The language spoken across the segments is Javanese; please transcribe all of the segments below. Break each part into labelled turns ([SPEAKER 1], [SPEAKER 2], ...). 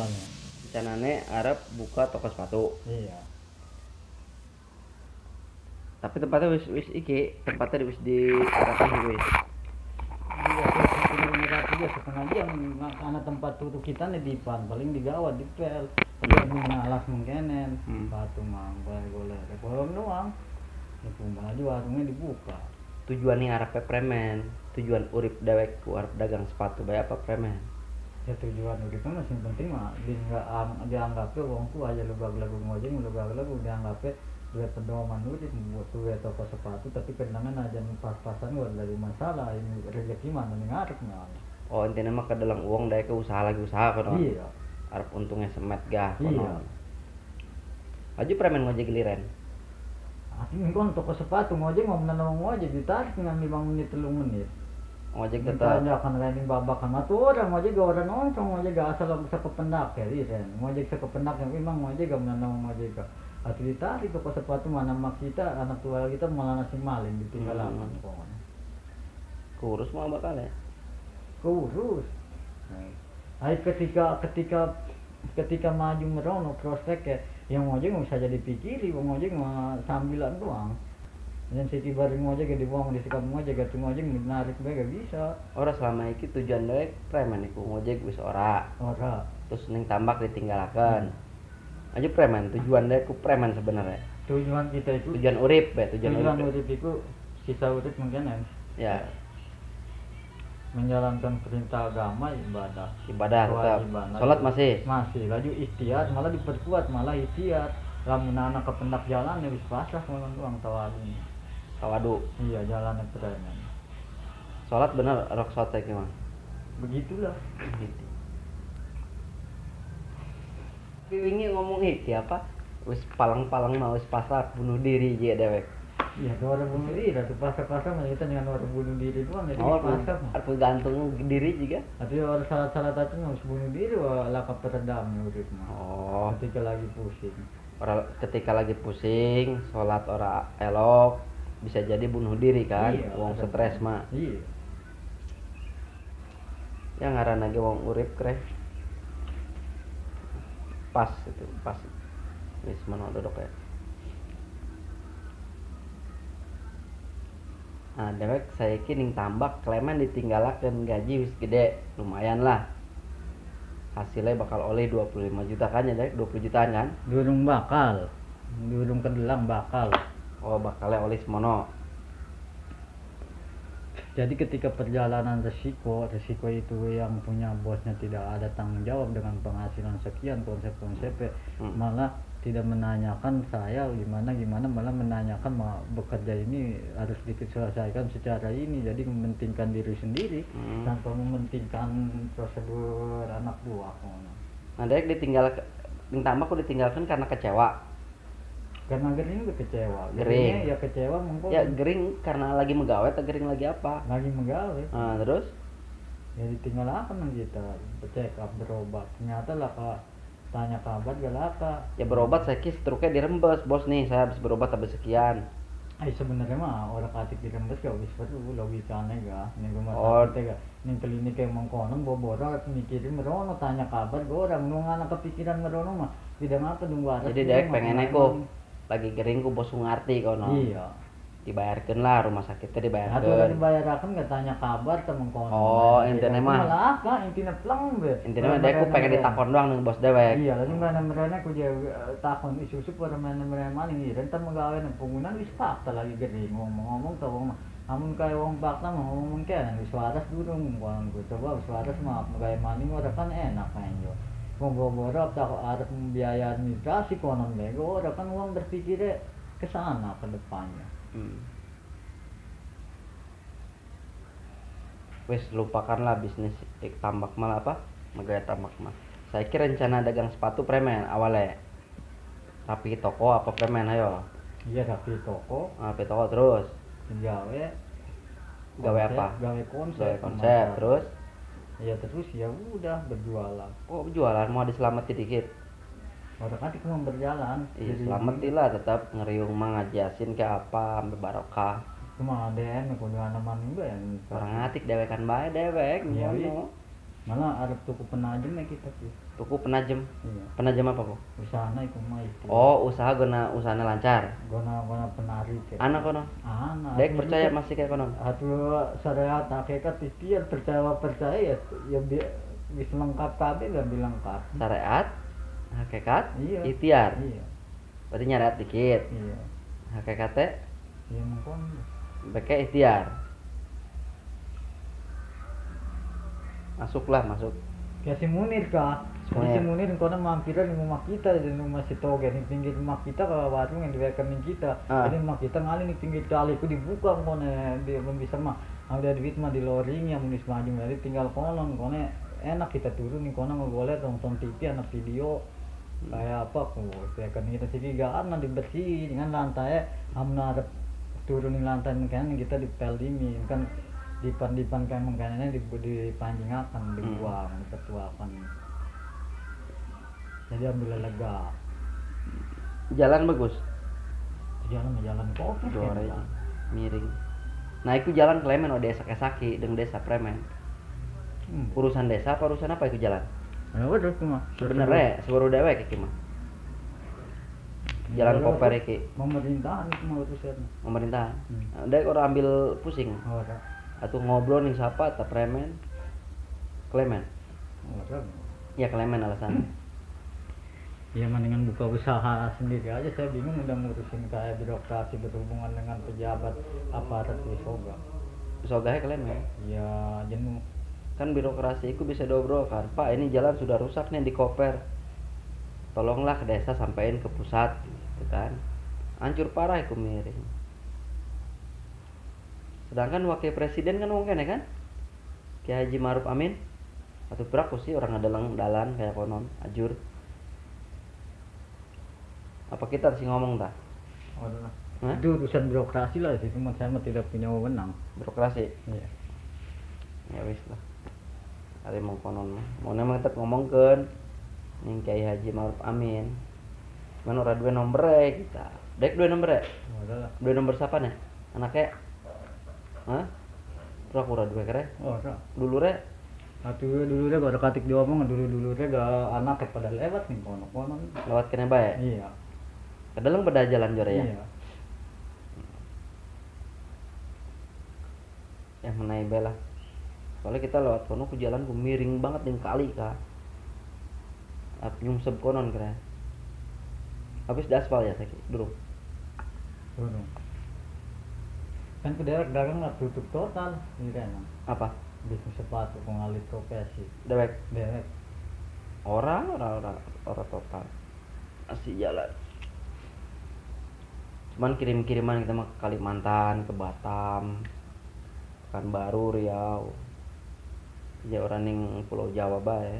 [SPEAKER 1] Tujuannya.
[SPEAKER 2] Rencanane arep buka toko sepatu.
[SPEAKER 1] Iya.
[SPEAKER 2] Tapi tempatnya wis wis iki, tempatnya wis di rapihi wis.
[SPEAKER 1] Iya, iya setengah jam karena tempat turu kita nih di pan paling digawat dipel. Tapi ngalas mungkinen, sepatu mah golek-golek. Kolom doang. Iku malah warungnya dibuka.
[SPEAKER 2] Tujuannya arep premen, tujuan urip dewek ku arep dagang sepatu bae apa premen?
[SPEAKER 1] Ya tujuan urip mah sing penting mah di nggak dianggapnya wong ku aja lugag lagu ngojek lugag lagu dianggapnya duit pedoman urip buat duit toko sepatu tapi kenangan aja pas-pasan gua lagi masalah ini rezeki mana ning arep mah.
[SPEAKER 2] Oh intinya mah kedalang uang dewek usaha lagi usaha kono.
[SPEAKER 1] Iya.
[SPEAKER 2] Arep untungnya semet gah kono.
[SPEAKER 1] Iya.
[SPEAKER 2] Aju premen ngojek giliran.
[SPEAKER 1] Ini kan toko sepatu ngojek mau menanam ngojek ditarik dengan 5 menit 3 menit.
[SPEAKER 2] Ngojek tetap.
[SPEAKER 1] Minta akan landing babakan matu orang ngojek gak orang nongkrong ngojek gak asal bisa kependak ya isen. Ngojek sekependak yang memang ngojek gak menanam ngojek gak. Atau ditarik toko sepatu mana mak kita anak tua kita malah nasi maling ditinggal aman pokoknya.
[SPEAKER 2] Kurus mau bakal ya?
[SPEAKER 1] Kurus. Nah, ketika maju merono prospek ya yang ngojek nggak bisa jadi pikiri, wong ngojek mah sambilan doang. Dan siti bareng ngojek gak dibuang disikap ngojek gak ngojek menarik bae gak bisa.
[SPEAKER 2] Ora selama iki tujuan dewek premen iku ngojek wis ora.
[SPEAKER 1] Ora.
[SPEAKER 2] Terus ning tambak ditinggalaken. Aja premen tujuan dewek ku premen sebenarnya.
[SPEAKER 1] Tujuan kita itu
[SPEAKER 2] tujuan urip bae, tujuan
[SPEAKER 1] urip iku sisa urip mungkin
[SPEAKER 2] ya.
[SPEAKER 1] Menjalankan perintah agama ibadah.
[SPEAKER 2] Ibadah tetap. Salat masih.
[SPEAKER 1] Masih, laju ikhtiar malah diperkuat malah ikhtiar. Lamun anak kependak jalan ya wis pasrah malah doang tawadu.
[SPEAKER 2] Tawadu.
[SPEAKER 1] Iya, jalannya premen.
[SPEAKER 2] Salat bener rok salat saiki mah.
[SPEAKER 1] Begitulah.
[SPEAKER 2] Gitu. Tapi wingi ngomong iki apa? Wis palang-palang mau wis pasrah bunuh diri je dewek.
[SPEAKER 1] Iya, orang bunuh diri, atau pasrah-pasrah mah kita jangan orang bunuh diri doang, jadi pasrah mah.
[SPEAKER 2] Atau gantung diri juga.
[SPEAKER 1] Atau orang salat-salat aja harus bunuh diri, wah laka peredam urip mah.
[SPEAKER 2] Oh.
[SPEAKER 1] Ketika lagi pusing.
[SPEAKER 2] Orang ketika lagi pusing, salat ora elok, bisa jadi bunuh diri kan,
[SPEAKER 1] iya,
[SPEAKER 2] wong stres mah.
[SPEAKER 1] Iya.
[SPEAKER 2] Ya ngaran lagi wong urip kreh. Pas itu, pas. Wis mano dodok ya. Nah, dewek saiki ning tambak klemen ditinggalaken gaji wis gede, lumayan lah. Hasilnya bakal oleh 25 juta kan ya, dewek 20 jutaan kan?
[SPEAKER 1] Durung bakal. Durung kedelang bakal.
[SPEAKER 2] Oh, bakalnya oleh semono.
[SPEAKER 1] Jadi ketika perjalanan resiko itu yang punya bosnya tidak ada tanggung jawab dengan penghasilan sekian konsep-konsepnya, malah tidak menanyakan saya gimana, malah menanyakan mau bekerja ini harus diselesaikan secara ini, jadi mementingkan diri sendiri tanpa mementingkan prosedur anak buah.
[SPEAKER 2] Nah, dek ditinggal tambah aku ditinggalkan karena kecewa.
[SPEAKER 1] Karena gering udah kecewa.
[SPEAKER 2] Gering.
[SPEAKER 1] Ya kecewa mongko.
[SPEAKER 2] Ya gering karena lagi megawe atau gering lagi apa?
[SPEAKER 1] Lagi megawe.
[SPEAKER 2] Nah, terus?
[SPEAKER 1] Ya ditinggal apa nang kita? Check up berobat. Ternyata lah kak tanya kabar gak laka.
[SPEAKER 2] Ya berobat saya kis struknya dirembes bos nih saya habis berobat habis sekian.
[SPEAKER 1] Sebenarnya mah orang katik dirembes gak wis perlu logikanya gak. Ning rumah sakit gak. Ning klinik emang kono boboro mikirin merono tanya kabar gak orang nu anak kepikiran merono mah tidak ngapa nunggu waras.
[SPEAKER 2] Jadi dek pengen aku lagi gering ku bos ngerti kono.
[SPEAKER 1] Iya.
[SPEAKER 2] Dibayarkan lah rumah sakitnya dibayarkan.
[SPEAKER 1] Atau udah dibayarkan nggak tanya kabar temen kono.
[SPEAKER 2] Oh, intinya mah.
[SPEAKER 1] Malah apa? Intinya pleng be.
[SPEAKER 2] Intinya mah dek ku pengen ditakon doang ning bos dewek.
[SPEAKER 1] Iya, lalu mana mereka ku takon isu-isu pada mana mereka maning iren teh megawe nang penggunaan wis fakta lagi gering ngomong-ngomong tau wong amun kae wong fakta mah ngomong kene wis waras durung kono ku coba wis waras mah megawe maning ora kan enak main yo. Wong boro-boro tak arep membiayai administrasi konon bego ora kan wong berpikirnya ke sana ke depannya.
[SPEAKER 2] Wes lupakanlah bisnis tambak malah apa? Megaya tambak mah. Saya kira rencana dagang sepatu premen awalnya. Rapi toko apa premen ayo?
[SPEAKER 1] Iya rapi toko.
[SPEAKER 2] Rapi toko terus.
[SPEAKER 1] Gawe.
[SPEAKER 2] Gawe apa?
[SPEAKER 1] Gawe konsep.
[SPEAKER 2] Gawe konsep terus.
[SPEAKER 1] Ya terus ya udah berjualan.
[SPEAKER 2] Oh berjualan mau diselamati dikit.
[SPEAKER 1] Orang kan cuma berjalan.
[SPEAKER 2] Iya selamatilah tetap ngeriung mah ngajasin kayak apa ambil barokah.
[SPEAKER 1] Cuma ADM kudu ana maning bae.
[SPEAKER 2] Orang ngatik dewekan bae dewek
[SPEAKER 1] Iya. Malah arep tuku penajem ya kita sih.
[SPEAKER 2] Tuku penajem.
[SPEAKER 1] Iya.
[SPEAKER 2] Penajem apa kok?
[SPEAKER 1] Usaha iku mah itu.
[SPEAKER 2] Oh, usaha guna usahanya lancar.
[SPEAKER 1] Guna guna penarik. Ya.
[SPEAKER 2] Anak kono.
[SPEAKER 1] Anak.
[SPEAKER 2] Dek percaya masih kayak kono.
[SPEAKER 1] Atau syariat hakikat ikhtiar percaya ya ya wis lengkap kabeh dan lengkap.
[SPEAKER 2] Syariat, hakikat,
[SPEAKER 1] iya.
[SPEAKER 2] Ikhtiar.
[SPEAKER 1] Iya.
[SPEAKER 2] Berarti nyariat dikit.
[SPEAKER 1] Iya.
[SPEAKER 2] Hakikate?
[SPEAKER 1] Iya mengkon.
[SPEAKER 2] Beke ikhtiar. Masuklah, masuk.
[SPEAKER 1] Kayak si Munir kah? Si Munir kono mampiran di rumah kita, di rumah si Toge, di pinggir rumah kita ke warung yang di rekening kita. Jadi rumah kita ngali di pinggir kali itu dibuka kono, dia belum bisa mah. Ada duit mah di loring yang munis maju, jadi tinggal konon kono enak kita turun nih kono nggak nonton TV anak video. Kayak apa kok rekening kita sih gak ana dibersihin dengan lantai amna turunin lantai mungkin kita dipeldimin kan dipan-dipan kayak mengkanannya dipanjingakan, dibuang, dipetuakan. Jadi ambil lega.
[SPEAKER 2] Jalan bagus.
[SPEAKER 1] Jalan kopi.
[SPEAKER 2] Jore, miring. Nah, itu jalan Klemen oh desa Kesaki dengan desa Premen. Urusan desa apa urusan apa itu jalan?
[SPEAKER 1] Ya udah cuma.
[SPEAKER 2] Sebenarnya sebaru dewek iki mah. Jalan koper iki.
[SPEAKER 1] Pemerintahan itu mah urusan.
[SPEAKER 2] Pemerintahan. Dek orang ambil pusing.
[SPEAKER 1] Ora.
[SPEAKER 2] Atau ngobrol nih siapa atau Premen? Klemen.
[SPEAKER 1] Ora.
[SPEAKER 2] Ya Klemen alasannya.
[SPEAKER 1] Ya mendingan buka usaha sendiri aja, saya bingung udah ngurusin kayak birokrasi berhubungan dengan pejabat aparat wisoga.
[SPEAKER 2] Wisoganya Klemen?
[SPEAKER 1] Ya jenuh.
[SPEAKER 2] Kan birokrasi itu bisa diobrolkan. Pak ini jalan sudah rusak nih di koper. Tolonglah ke desa sampein ke pusat gitu kan. Hancur parah itu miring. Sedangkan wakil presiden kan mungkin ya kan? Kiai Haji Ma'ruf Amin atau beraku sih orang ngadelang dalan kayak konon ajur. Apa kita harus ngomong tak?
[SPEAKER 1] Oh, itu urusan birokrasi lah sih, cuma saya mah tidak punya wewenang.
[SPEAKER 2] Birokrasi?
[SPEAKER 1] Iya.
[SPEAKER 2] Ya wis lah. Ari mong konon mah. Mau memang tetep ngomongkeun ning Kiai Haji Ma'ruf Amin. Cuman ora duwe nomere kita. Dek duwe nomere?
[SPEAKER 1] Ora lah.
[SPEAKER 2] Duwe nomor siapa nih? Anaknya? Hah? Ora duwe kere?
[SPEAKER 1] Ora.
[SPEAKER 2] Dulure?
[SPEAKER 1] Atuh dulure gak ada katik diomong, dulure gak anaknya pada lewat nih kono-kono.
[SPEAKER 2] Lewat kene bae?
[SPEAKER 1] Iya.
[SPEAKER 2] Kedeleng pada jalan jore ya?
[SPEAKER 1] Iya.
[SPEAKER 2] Ya menai bela. Soalnya kita lewat kono ku jalan ku miring banget ning kali ka. Ap nyungsep konon kira. Habis di aspal ya saiki durung.
[SPEAKER 1] Durung. Kan ku daerah dagang lah tutup total ini kan.
[SPEAKER 2] Apa?
[SPEAKER 1] Bisnis sepatu pengalit profesi.
[SPEAKER 2] Dewek.
[SPEAKER 1] Dewek.
[SPEAKER 2] Ora total. Masih jalan. Cuman kirim-kiriman kita mah ke Kalimantan, ke Batam, Pekanbaru, Riau. Ya orang ning Pulau Jawa bae.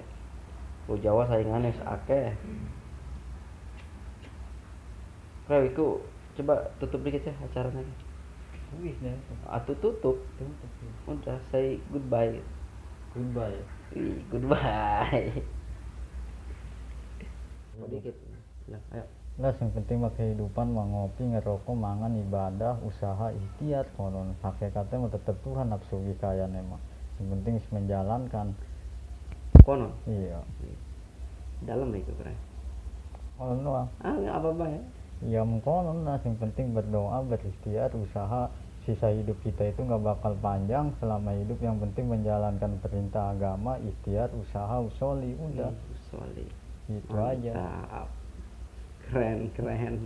[SPEAKER 2] Pulau Jawa saingane wis akeh. Krew iku coba tutup dikit ya acaranya.
[SPEAKER 1] Wih, deh.
[SPEAKER 2] Atau tutup.
[SPEAKER 1] Tutup.
[SPEAKER 2] Udah say goodbye.
[SPEAKER 1] Goodbye.
[SPEAKER 2] Wih, goodbye. Dikit. Lah, ayo.
[SPEAKER 1] Lah yang penting mah kehidupan mah ngopi, ngerokok, mangan, ibadah, usaha, ikhtiar, konon hakikatnya mah tetep Tuhan nafsu kayane mah. Yang penting menjalankan.
[SPEAKER 2] Konon.
[SPEAKER 1] Iya.
[SPEAKER 2] Dalam itu keren.
[SPEAKER 1] Konon doang.
[SPEAKER 2] Ah, enggak apa-apa ya.
[SPEAKER 1] Ya konon lah, yang penting berdoa, berikhtiar, usaha. Sisa hidup kita itu nggak bakal panjang selama hidup, yang penting menjalankan perintah agama, ikhtiar, usaha, usoli, udah.
[SPEAKER 2] Usoli.
[SPEAKER 1] Itu aja.
[SPEAKER 2] Keren, keren.